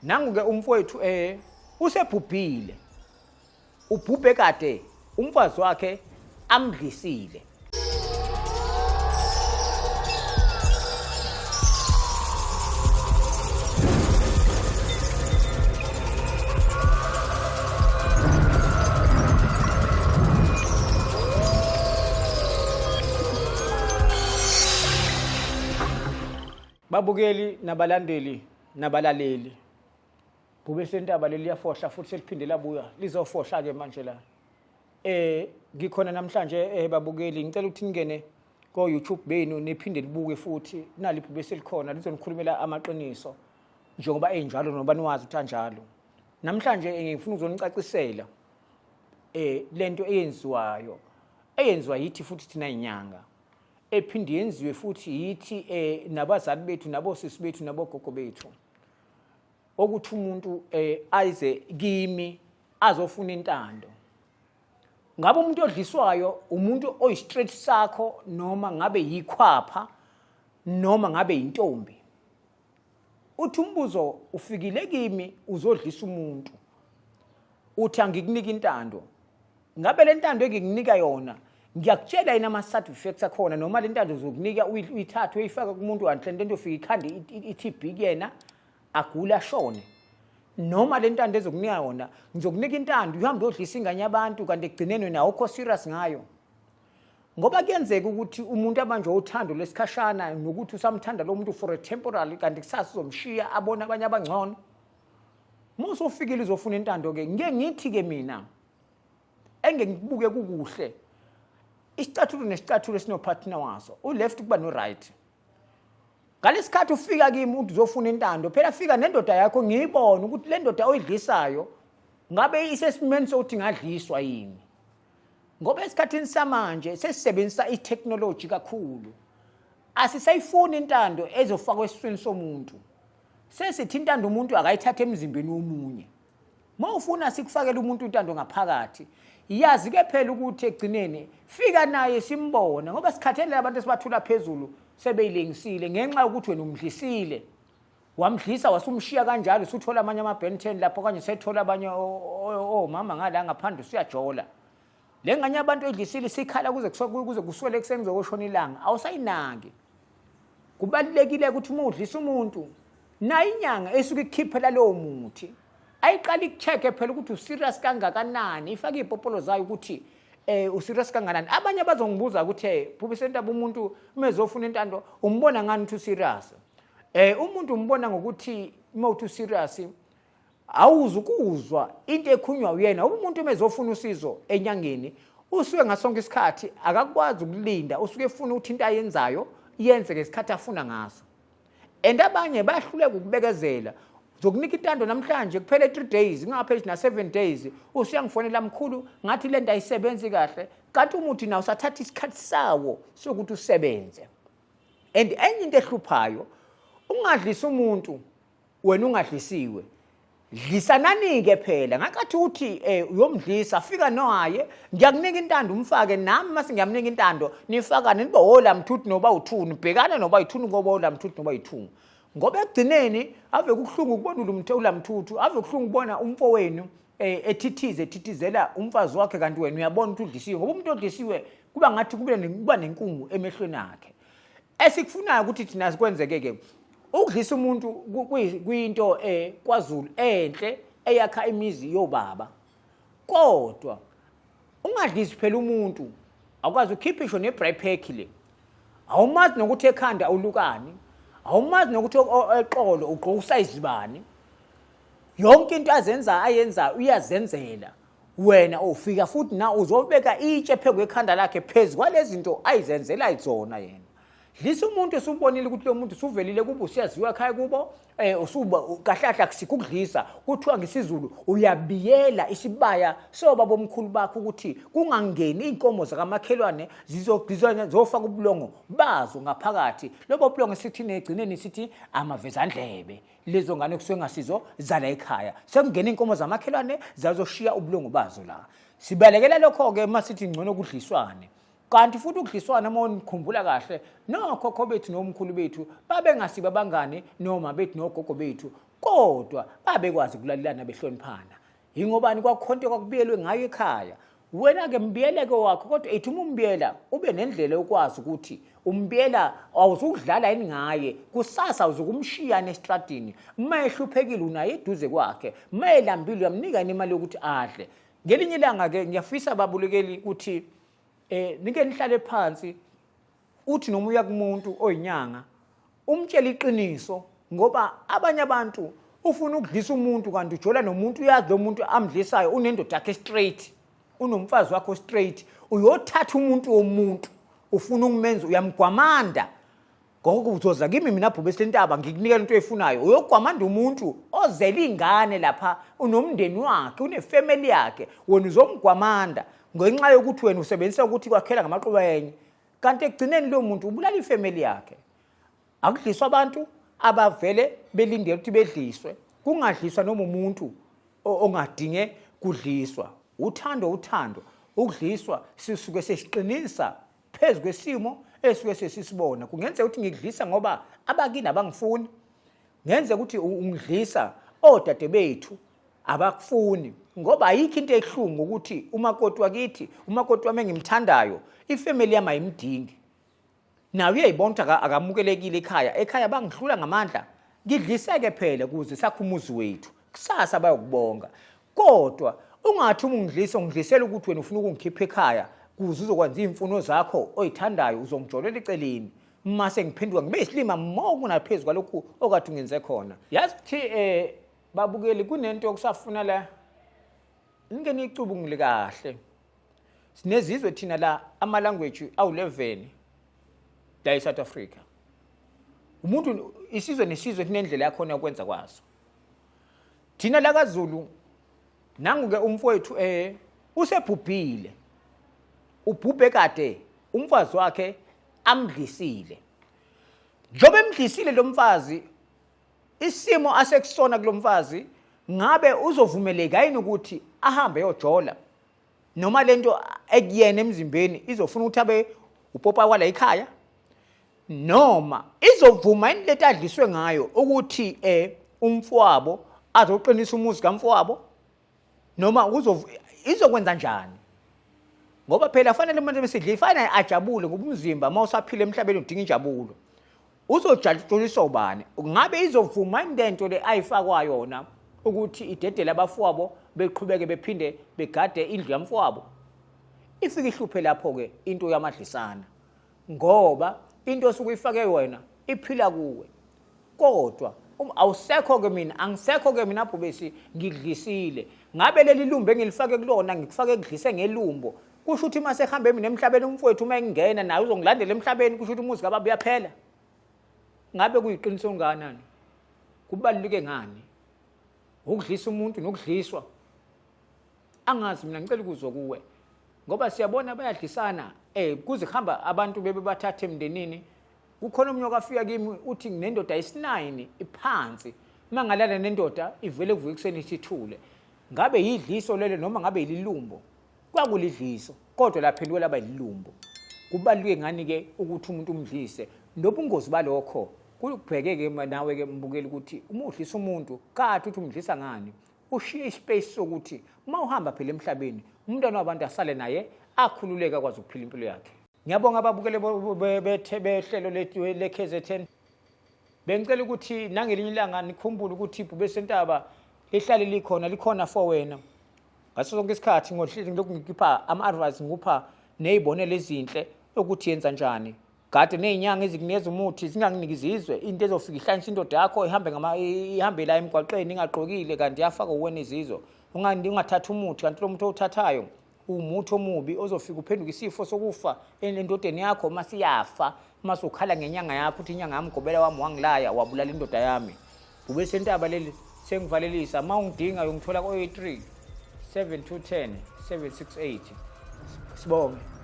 Nangu-ke umfowethu usebhubhile. Ubhubhe kade umfazi wakhe amdlisile. Babukeli nabalandeli nabalaleli. Bhubesi lentaba leli liyafohla futhi seliphinde labuya lizofohla ke manje la. Ngikhona namhlanje babukeli ngicela ukuthi ningene ko YouTube benu niphinde libuke futhi nali ibhubesi elikhona lizonikhulumela amaqiniso njengoba enjalo noba niwazi ukuthi anjalo. Namhlanje ngifuna ukuzonicacisela lento eyenziwayo eyenziwa yithi futhi thina inyanga. Ephinde yenziwe futhi yithi nabazali bethu nabosisi bethu nabogogo bethu okuthi umuntu ayize kimi azofuna intando. Ngabe umuntu odliswayo umuntu oyi-straight sakho noma ngabe yikhwapha noma ngabe yintombi? Uthi umbuzo ufikile kimi uzodlisa umuntu, uthi angikunika intando. Ngabe le ntando engikunika yona ngiyakutshela yini ama-side effects akhona, noma le ntando uzokunika uyithathe uyifake kumuntu kanti le nto ufike ikhande i-T B kuyena agule ashone, noma le ntando ezokunika yona ngizokunika intando uhambe uyodlisa ingane yabantu kanti ekugcineni wena awukho serious ngayo? Ngoba kuyenzeka ukuthi umuntu abanjwe uthando lwesikhashana nokuthi usamthanda lo muntu for a temporary, kanti kusasa uzomshiya abone abanye abangcono. Uma usufikile uzofuna intando-ke, ngike ngithi-ke mina engeke ngikubuke kukuhle isicathulo nesicathulo esinophathina waso, u-left kuba no-right. Ngalesikhathi ufika kimi uthi uzofuna intando, phela fika nendoda yakho ngiyibone ukuthi le ndoda oyidlisayo ngabe isesimeni sokuthi ngadliswa yini. Ngoba esikhathini samanje sesisebenzisa i-technology kakhulu, asisayifuni intando ezofakwa esiswini somuntu. Sesithi intando umuntu akayithathe emzimbeni womunye. Uma ufuna sikufakele umuntu intando ngaphakathi, yazi ke phela ukuthi ekugcineni fika naye simbone, ngoba sikhathele abantu esibathula phezulu sebeyilengisile ngenxa yokuthi wena umdlisile. Wamdlisa wasumshiya kanjalo, usuthola amanye ama-Ben 10 lapho, okanye sethola abanye omama ngala ngaphandle usuyajola. Le ngane yabantu oyidlisile isikhala kuze kuswele ekuseni kuzokoshona ilanga, awusayinaki. Kubalulekile ukuthi uma udlisa umuntu, nayo inyanga esuke ikukhiphela lowo muthi ayiqale ikucheck-e phela ukuthi userious kangakanani, ifake iy'popolo zayo ukuthi userious kangakanani. Abanye bazongibuza ukuthi Bhubesi lentaba, umuntu uma ezofuna intando umbona ngani ukuthi userious? Umuntu umbona ngokuthi uma uthi userious awuzi ukuzwa into ekhunywa uyena. Umuntu uma ezofuna usizo enyangeni usuke ngasonke isikhathi akakwazi ukulinda, usuke efuna ukuthi into ayenzayo yenze ngesikhathi afuna ngaso. And abanye bayahluleka ukubekezela. Zokunika intando namhlanje kuphele 3 days, kungapheli na 7 days usuyangifonela, mkhulu ngathi le nto ayisebenzi kahle, kanti umuthi nawo usathatha isikhathi sawo sokuthi usebenze. And enye into ehluphayo, ungadlisi umuntu wena ungadlisiwe. Dlisanani-ke phela, ngakathi uthi uyomdlisa, fika nohaye, ngiyakunika intando umfake, nami mase ngiyamnika intando, nifakane nibe wola mthuthi noba u-2, nibhekane noba yi-2, ngoba wola mthuthi noba yi-2. Ngoba ekugcineni ave kubuhlungu ukubona ulamthuthu, ave kubuhlungu ukubona umfowenu ethithize, ethithizela umfazi wakhe, kanti wena uyabona ukuthi udlisiwe. Ngoba umuntu odlisiwe kuba ngathi kuba nenkungu emehlweni akhe. Esikufunayo ukuthi thina sikwenzeke-ke ukudlisa umuntu kuyinto kwaZulu enhle eyakha imizi yobaba, kodwa ungadlisi phela umuntu, awukwazi ukhiphe isho ne-dry pack le, awumazi nokuthi ekhanda ulukani, awumazi nokuthi eqolo ugqoka usayizi bani. Yonke into azenza ayenza uyazenzela wena, ufika futhi na uzobeka itshe phezu kwekhanda lakhe phezu kwalezi zinto ayizenzela zona yena. Dlisa umuntu usubonile ukuthi lo muntu usuvelile kubo, usuyaziwa ekhaya kubo, usuba kahle kahle akusikho ukudlisa, kuthiwa ngesiZulu uyabiyela isibaya sobaba omkhulu bakho ukuthi kungangeni iy'nkomo zakamakhelwane zizofaka ubulongo bazo ngaphakathi. Lobo bulongo sithi negcineni sithi amavezandlebe, lezo ngane kusuke ngasizo zala ekhaya, sekungena iy'nkomo zamakhelwane zazoshiya ubulongo bazo la. Sibalekela lokho-ke uma sithi ngcono kudliswane. Kanti futhi ukudliswana, uma nikhumbula kahle, nokhokho bethu nomkhulu bethu babengasibo abangani noma bethu nogogo bethu. Kodwa babekwazi ukulalelana behloniphana. Yingobani kwakukhonto kwakubiyelwe ngayo ekhaya. Wena-ke mbiyeleke wakho kodwa ethi uma umbiyela ube nendlela yokwazi ukuthi umbiyela awuzukudlala yini ngaye kusasa awuzukumshiya esitradini uma ehluphekile unaye eduze kwakhe uma elambile uyamnika yini imali yokuthi adle ngelinye ilanga-ke ngiyafisa babulekeli ukuthi um nike nihlale phansi uthi noma uya kumuntu oyinyanga umtshele iqiniso ngoba abanye abantu ufuna ukudlisa umuntu kanti ujola nomuntu uyazi lo muntu amdlisayo unendoda yakhe straight unomfazi wakho straight uyothatha umuntu womuntu ufuna ukumenza uyamgwamanda ngoko uzoza kimi mina bhubesi lentaba ngikunikela into oyifunayo uyogwamanda umuntu ozele ingane lapha unomndeni wakhe unefamily yakhe wena uzomgwamanda ngenxa yokuthi wena usebenzisa ukuthi kwakhela ngamaquba enye kanti ekugcineni lowo muntu ubulala ifamily yakhe akudliswa abantu abavele belindele ukuthi bedliswe kungadliswa noma umuntu ongadinge kudliswa uthando uthando ukudliswa sisuke sesiqinisa phezu kwesimo esuke sesisibona kungenzeka ukuthi ngikudlisa ngoba abakini abangifuni ngenzeka ukuthi ungidlisa odade bethu abakufuni ngoba ayikho into ehlungu ukuthi umakoti wakithi umakoti wami engimthandayo ifamily yami ayimdingi naye uyayibona ukuthi akamukelekile ekhaya ekhaya bangihlula ngamandla ngidliseke phela kuze sakhe umuzi wethu kusasa bayokubonga kodwa ungathi uma ungidlisa ungidlisela ukuthi wena ufuna ukungikhipha ekhaya kuze uzokwenza iy'mfuno zakho oyithandayo uzongijolela eceleni uma sengiphenduka ngibe yisilima mo kunaphezu kwalokhu okade ungenze khona yazi ukuthi um babukeli kunento okusafuna la nike nicubungule kahle sinezizwe thina la ama-language awu-11 la e-South Africa umuntu isizwe nesizwe sinendlela yakhona yokwenza kwaso thina la kaZulu nangu-ke umfowethu eh usebhubhile ubhubhe kade umfazi wakhe amdlisile njengoba emdlisile lo mfazi isimo asekusona kulomfazi ngabe uzovumeleka yini ukuthi ahambe eyojola noma lento ekuyena emzimbeni izofuna ukuthi abe upopa wala ekhaya noma izovuma yini lento adliswe ngayo ukuthi eh umfowabo azoqinisa umuzi kamfowabo noma izokwenza njani ngoba phela fanele umuntu besidla ifanele ajabule ngoba umzimba uma usaphila emhlabeni udinga injabulo uzojatshuliswa ubani ngabe izovuma yini lento le ayifakwa yona ukuthi idedele abafowabo beqhubeke bephinde begade indlu yamfowabo ifike ihluphe lapho-ke into yamadlisana ngoba into osuke uyifake wena iphila kuwe kodwa um, awusekho ke mina angisekho ke mina bhubesi ngidlisile ngabe leli lumbo engilifake kulona ngikufake kudlise ngelumbo kusho ukuthi uma sehambe mina emhlabeni umfowethu uma engena naye uzongilandela emhlabeni kusho ukuthi umuzi kababa uyaphela ngabe kuyiqiniso kangakanani kubaluleke ngani ukudlisa umuntu nokudliswa angazi mina ngicela ukuzwa kuwe ngoba siyabona bayadlisana eh kuze kuhamba abantu bebe bathathe emndenini kukhona omunye okafika kimi uthi nginendoda isinayini iphansi uma ngalala nendoda ivele kuvuka ekuseni isithule ngabe yidliso lelo noma ngabe yililumbo kwakulidliso kodwa laphenduka laba yililumbo kubaluleke ngani-ke ukuthi umuntu umdlise nobungozi balokho kubheke-ke nawe-ke mbukeli ukuthi uma udlisa umuntu kade uthi umdlisa ngani ushiye ispace sokuthi uma uhamba phela emhlabeni umntwana wabantu asale naye akhululeke akwazi ukuphila impilo yakhe Ngiyabonga ababukele behlelo lethu le-KZN. Bengicela ukuthi nangelinye ilanga nikhumbule ukuthi ibhubesi lentaba lihlale likhona likhona for wena. Ngaso sonke isikhathi ngohlezi ngilokhu ngikhipha ama-advice ngikupha ney'bonelo ezinhle ukuthi yenza njani. Kade ney'nyanga ezikunikeza umuthi zingakuniki izizwe into ezofika ihlanganise indoda yakho ihambe ngama ihambe la emgwaqeni ingagqokile kanti yafaka uwena izizwe. Ungathathi umuthi kanti lo muthi owuthathayo uwumuthi omubi ozofika uphenduka isifo sokufa endodeni yakho uma siyafa uma sukhala ngenyanga yakho ukuthi inyanga yami gobela wami wangilaya wabulala indoda yami bube sentaba leli sengivalelisa uma ungidinga uyongithola ko-83 7210 768 sibonge.